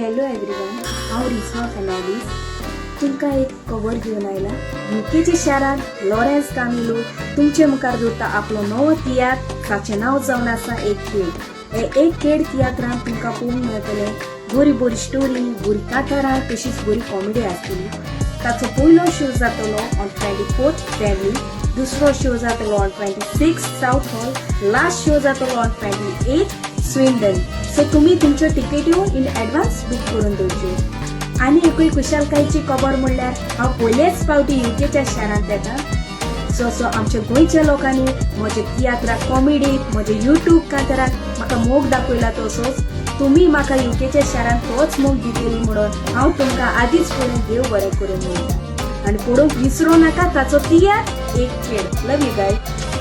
Hello everyone, हांव रिजवा फेर्नांडीस तुमकां एक खबर घेवन आयला. युकेच्या शारांत लॉरेन्स कामिलो तुमचे मुखार दवरता आपलो नवो तियात्र, ताचें नांव जावन आसा एक खेळ. हे एक खेळ तियात्रांत तुमकां पळोवंक मेळटलें बरी बरी स्टोरी, बरी कांतारां, तशीच बरी कॉमेडी आसतली. ताचो पयलो शो जातलो ऑन 24 वेम्बली, दुसरो शो जातलो on 26 south hall, last show जातलो ऑन 28 स्विंडन. सो तुमी तुमच्यो टिकेट्यो इन एडवान्स बूक करून दवरच्यो. आनी एकूय खुशालकायेची खबर म्हणल्यार हांव पयलेच फावटी युकेच्या शारांत येता. सो सो आमच्या गोंयच्या लोकांनी म्हज्या तियात्राक, कॉमेडीक, म्हज्या युट्यूब कांताराक म्हाका मोग दाखयला, तसोच तुमी म्हाका युकेच्या शारांत तोच मोग दितली म्हणून हांव तुमकां आदींच पळोवन देव बरें करूं म्हणटा. आनी पळोवंक विसरूं नाका ताचो तियात्र एक खेळ. Love you guys.